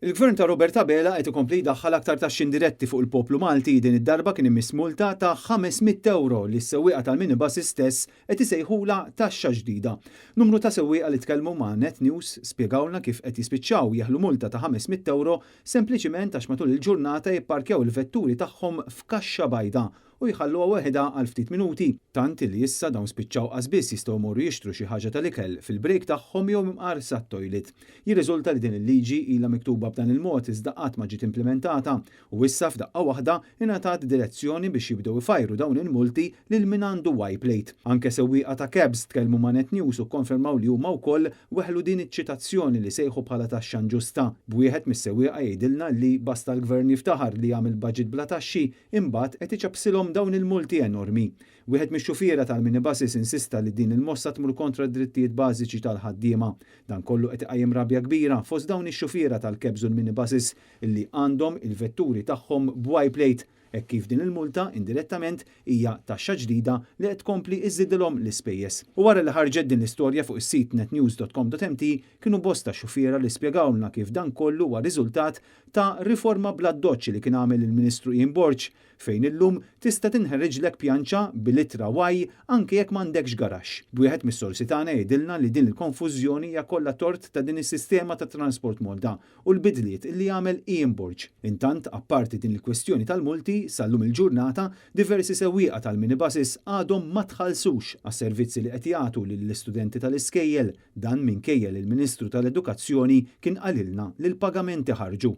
Il-Gvern ta' Robert Abela qed ikompli jdaħħal aktar taxxi indiretti fuq il-poplu Malti. Din id-darba kien imiss multa ta' 500 ewro li s-sewwieqa tal-minibuses stess qed isejħulha taxxa ġdida. Numru ta' sewwieqa li tkellmu ma' Net News spjegawlna kif qed jispiċċaw jeħlu multa ta' 500 ewro sempliċiment għax matul il-ġurnata jipparkjaw il-vetturi tagħhom f'kaxxa bajda u jħalluha waħedha għal ftit minuti, tant li issa dawn spiċċaw qas biss jistgħu jmorru jixtru xi ħaġa tal-ikel fil-break tagħhom jew imqar sat-toilet. Jirriżulta li din il-liġi ilha miktuba b'dan il-mod iżda qatt ma ġiet implimentata u issa f'daqqa waħda ingħatat direzzjoni biex jibdew ifajru dawn il-multi lil min għandu Y-plate. Anke sewwieqa ta' cabs tkellmu ma' Net News u kkonfermaw li huma wkoll weħlu din iċ-ċitazzjoni li sejħu bħala taxxa inġusta, b'wieħed mis-sewwieqa jgħidilna li basta l-Gvern jiftaħar li għamel budget bla taxxi, Imbagħad qed iċappsilhom dawn il-multi enormi. Wieħed mix-xufiera tal-minibuses insista li din il-mossa tmur kontra d-drittijiet bażiċi tal-ħaddiema. Dan kollu qed iqajjem rabja kbira fost dawn ix-xufiera tal-cabs u l-minibuses illi għandhom il-vetturi tagħhom b'Y plate hekk kif din il-multa indirettament hija taxxa ġdida li qed tkompli iżżidilhom l-ispejjeż. U wara li ħarġet din l-istorja fuq is-sit netnews.com.mt kienu bosta xufiera li spjegawlna kif dan kollu huwa riżultat ta' riforma bl-addoċċ li kien għamel il-Ministru Ian Borg fejn illum tista' tinħeriġlek pjanċa bil-ittra Y anke jekk m'għandekx garaxx. B'wieħed mis-sorsi tagħna jgħidilna li din il-konfużjoni hija kollha tort ta' din is-sistema ta' Transport Malta u l-bidliet li għamel Ian Borg. Intant, apparti din il-kwestjoni tal-multi, sal-lum il-ġurnata, diversi sewwieqa tal-minibuses għadhom ma tħallsux għas-servizzi li qed jagħtu lill-istudenti tal-iskejjel. Dan minkejja li l-Ministru tal-Edukazzjoni kien qalilna li l-pagamenti ħarġu.